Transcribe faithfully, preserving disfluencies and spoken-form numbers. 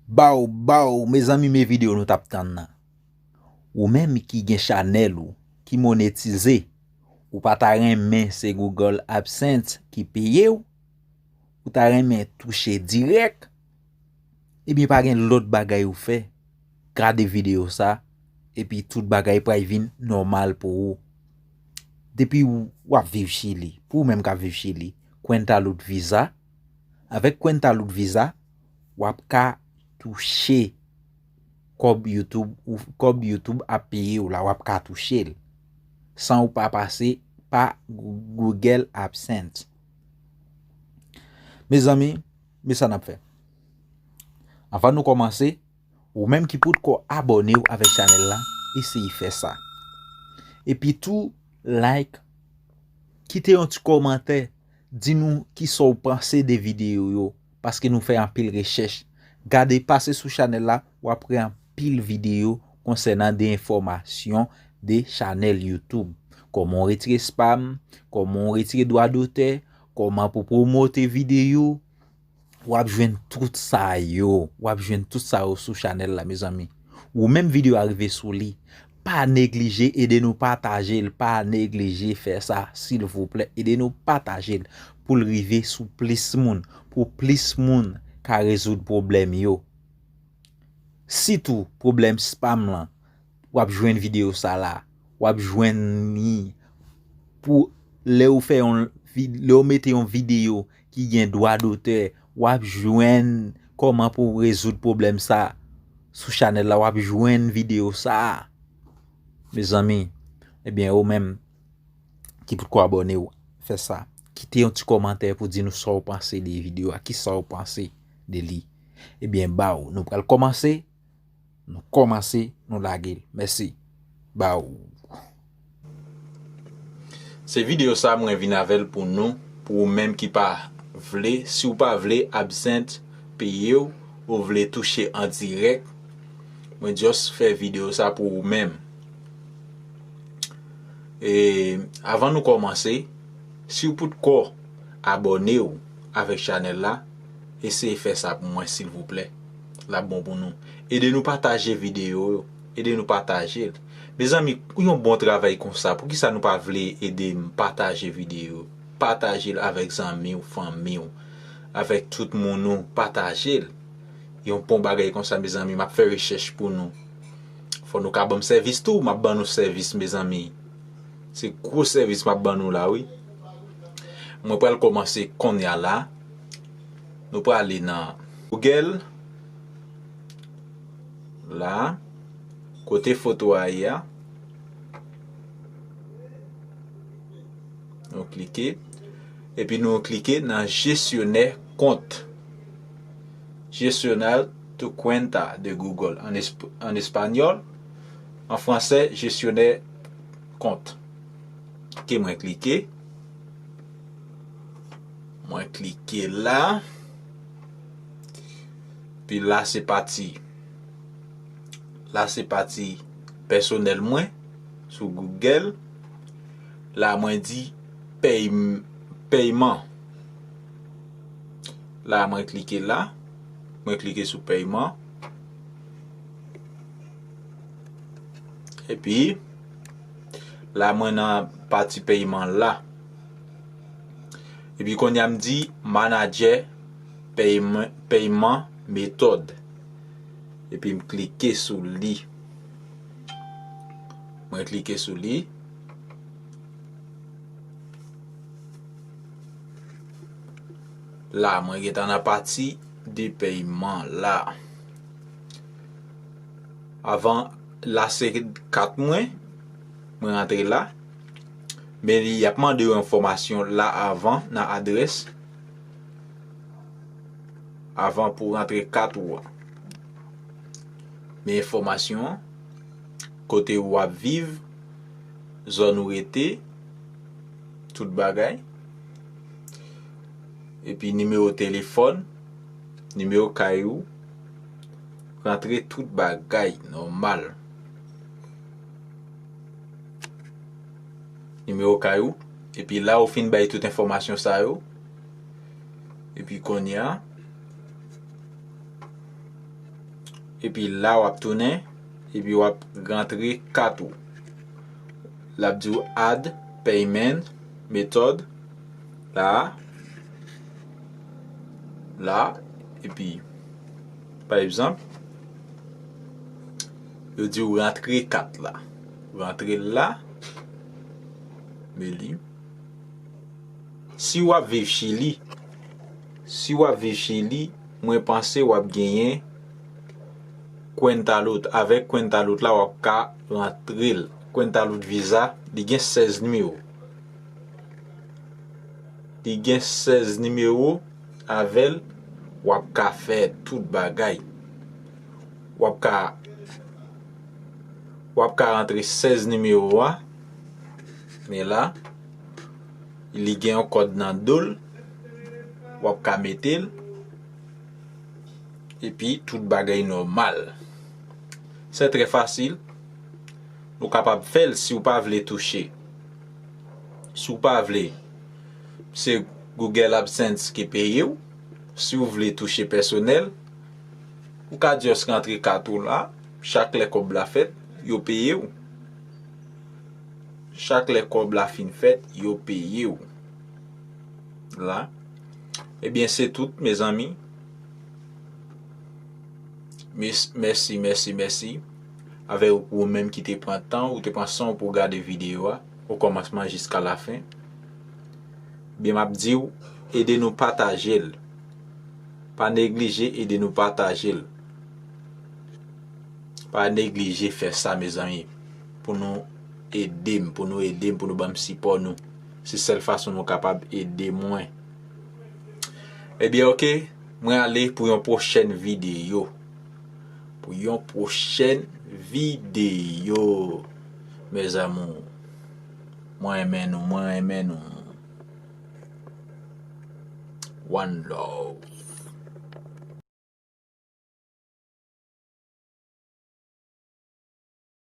Baw, baw, mezanmi, men videyo nou t ap tann nan. Ou menm ki gen chanèl ou ki monetize, ou pa ta renmen se Google AdSense ki peye w, ou ta renmen touche dirèk, ebyen pa gen lòt bagay ou fè, gade videyo sa, epi tout bagay pral vin nòmal pou ou. Depi w ap viv Chili, pou ou menm k ap viv Chili, Cuenta Luz Visa, avèk Cuenta Luz Visa, w ap ka touche kòb YouTube, ou, kòb YouTube ap peye w la, w ap ka touche l san ou pa pase pa Google AdSense. Mezanmi, men sa n ap fè. Anvan nou kòmanse, ou menm ki potko abòne w avèk chanèl la, eseye fè sa. Epi tou, like, kite yon ti kòmantè, di nou kisa w panse de videyo yo, paske nou fè anpil rechèch. Gade, pase sou chanèl la, w ap wè anpil videyo konsènan de enfòmasyon de chanèl YouTube. Kòman w retire spam, kòman w retire dwa dotè, kòman pou pwomote videyo. W ap jwenn tout sa yo. W ap jwenn tout sa yo sou chanèl la, mezanmi. Ou menm videyo a rive sou li, pa neglije ede nou pataje l, pa neglije fè sa, silvouplè. Ede nou pataje l pou l rive sou plis moun, pou plis moun ka rezoud pwoblèm yo. Sitou pwoblèm spam lan, w ap jwenn videyo sa la. W ap jwenn li pou lè w fè yon vi-, lè w mete yon videyo ki gen dwa dotè, w ap jwenn kòman pou w rezoud pwoblèm sa sou chanèl la, w ap jwenn videyo sa. Mezanmi, ebyen, ou menm ki potko abòne w, fè sa. Kite yon ti kòmantè pou di nou sa w panse de videyo a, kisa w panse de li. Ebyen, baw, nou pral kòmanse. Nou kòmanse, nou lage l. Mèsi. Baw. Se videyo sa mwen vin avè l pou nou, pou ou menm ki pa vle, si w pa vle AdSense peye w, ou vle touche an dirèk, mwen just fè videyo sa pou ou menm. E, avan nou kòmanse, si w potko abòne w avèk chanèl la, eseye fè sa pou mwen, silvouplè. L ap bon pou nou. Ede nou pataje videyo yo. Ede nou pataje l. Mezanmi, yon bon travay konsa, poukisa nou pa vle ede m pataje videyo? Pataje l avèk zanmi w, fanmi w, avèk tout moun ou, pataje l. Yon bon bagay konsa, mezanmi, m ap fè rechèch pou nou. Fò nou ka ban m sèvis tou, m ap ban nou sèvis, mezanmi. Se gwo sèvis m ap ban nou la, wi. Mwen pral kòmanse kounye a la. Nou prale nan Google. La, kote foto a ye a. Nou klike. Epi nou klike nan jesyonè kont. Gestionar tu cuenta de Google. An esp-, an espanyòl. An fransè, jesyonè kont. Ke mwen klike. Mwen klike la. Pi la se pati. La se pati pèsonèl mwen sou Google. La mwen di pèy-, pèyman. La mwen klike la. Mwen klike sou pèyman. Epi, la mwen nan pati pèyman la. Epi kounye a m di manadjè pèyman, pèyman metòd. Epi m klike sou li. Mwen klike sou li. La, mwen gentan nan pati de pèyman la. Avan, la se kat mwen, mwen rantre la. Men li ap mande w enfòmasyon la avan nan adrès. Avan pou rantre kat ou a. Men enfòmasyon an, kote ou ap viv, zòn ou rete, tout bagay. Epi nimewo telefòn, nimewo kay ou, rantre tout bagay nòmal. Nimewo kay ou, epi la ou fin bay tout enfòmasyon sa yo, epi kounye a, Epi la w ap tounen, epi w ap rantre kat ou. L ap di w add payment method la, la, epi pa egzanp, yo di w rantre kat la. Rantre l la, men li. Si w ap viv Chili, si w ap viv Chili, mwen panse w ap genyen Cuentalut. Avèk Cuentalut la, w ap ka rantre l. Cuentalut Visa, li gen sèz nimewo. Li gen sèz nimewo, avè l, w ap ka fè tout bagay. W ap ka, w ap ka rantre sèz nimewo a, men la, li gen yon kòd nan do l, w ap ka mete l, epi tout bagay nòmal. Se trè fasil. Nou kapab fè l si w pa vle touche. Si w pa vle, se Google AdSense ki peye w. Si w vle touche pèsonèl, ou ka just rantre kat ou la, chak lè kòb la fèt, yo peye w. Chak lè kòb la fin fèt, yo peye w. La. Ebyen, se tout, mezanmi. Mes-, mèsi, mèsi, mèsi. Avè ou menm ki te pran tan, ou te pran san w pou w gade videyo a, okòmansman jiska lafen. Byen, m ap di w, ede nou pataje l. Pa neglije ede nou pataje l. Pa neglije fè sa, mezanmi, pou nou ede m, pou nou ede m, pou nou ban m sipò nou. Se sèl fason nou kapab ede mwen. Ebyen, oke, mwen ale pou yon pwochèn videyo. Pou yon pwochèn videyo, mes amours. Mwen renmen nou, mwen renmen nou. One love.